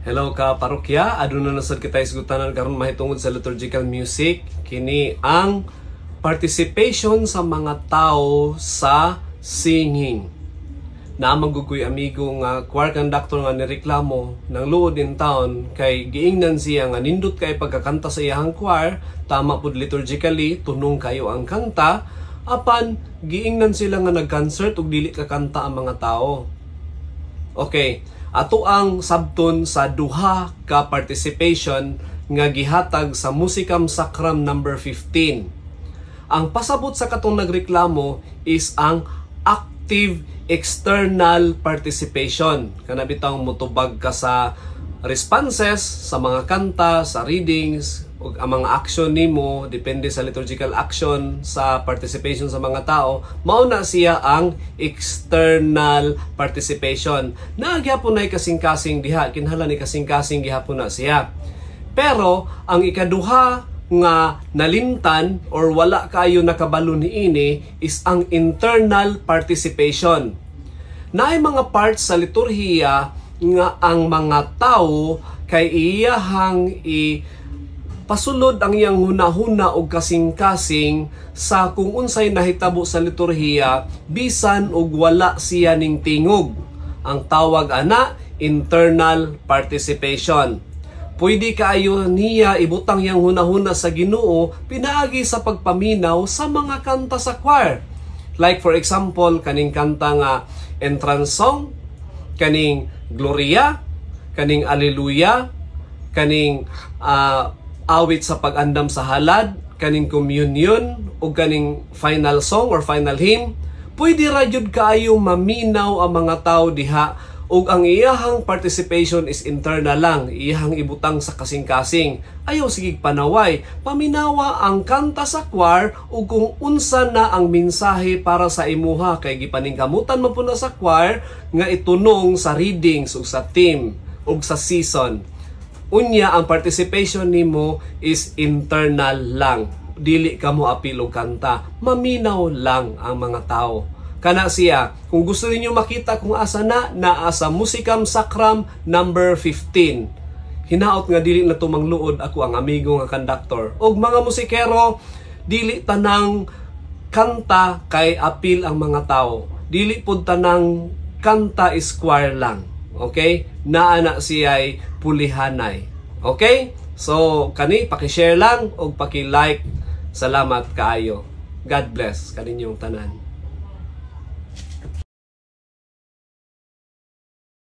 Hello ka parokya, aduna na sad kita isgutanan karon mahitungod sa liturgical music. Kini ang participation sa mga tao sa singing. Naa man gud ko'y amigo nga choir conductor nga nireklamo ng luod in town kay giingnan siya nga nindot kay pagkakanta sa iyahang choir, tama pud liturgically, tunong kayo ang kanta, apan giingnan sila nga nag-concert ug dili kakanta ang mga tao. Okay, ato ang sabton sa duha ka participation nga gihatag sa Musicam Sacram number 15. Ang pasabot sa katong nagreklamo is ang active external participation. Kana bitang motubag ka sa responses sa mga kanta, sa readings, ug ang mga action nimo depende sa liturgical action sa participation sa mga tao, mao na siya ang external participation. Naa gyapon nay kasing-kasing diha, kinahanglan ni kasing-kasing gihapon na siya. Pero ang ikaduha nga nalimtan or wala kayo nakabalo niini is ang internal participation. Naay mga parts sa liturhiya nga ang mga tao kay iyahang i pasulod ang iyang hunahuna og kasing-kasing sa kung unsay nahitabo sa liturhiya bisan og wala siya ning tingog. Ang tawag ana, internal participation. Pwede kaayo niya ibutang iyang hunahuna sa Ginoo pinaagi sa pagpaminaw sa mga kanta sa choir. Like for example, kaning kanta nga entrance song, kaning Gloria, kaning Alleluia, kaning awit sa pag-andam sa halad, kaning communion, o kaning final song or final hymn, pwede ra jud kaayo maminaw ang mga tao diha ug ang iyahang participation is internal lang, iyahang ibutang sa kasing-kasing. Ayaw sigig panaway, paminawa ang kanta sa choir ug kung unsa na ang mensahe para sa imuha kay gipaningkamutan man pud na sa choir nga itunong sa readings ug sa theme ug sa season. Unya ang participation nimo is internal lang. Dili ka mo apil og kanta. Maminaw lang ang mga tao. Kana siya, kung gusto ninyo makita kung asa na, naa sa Musicam Sacram number 15. Hinaot nga dili na tumangluod ako ang amigo nga conductor. Og mga musikero, dili tanang kanta kay apil ang mga tao. Dili pud tanang kanta is choir lang. Okay? Naa na siya'y pulihanay. Okay? So, kani, paki-share lang o paki-like. Salamat kaayo. God bless kaninyong tanan.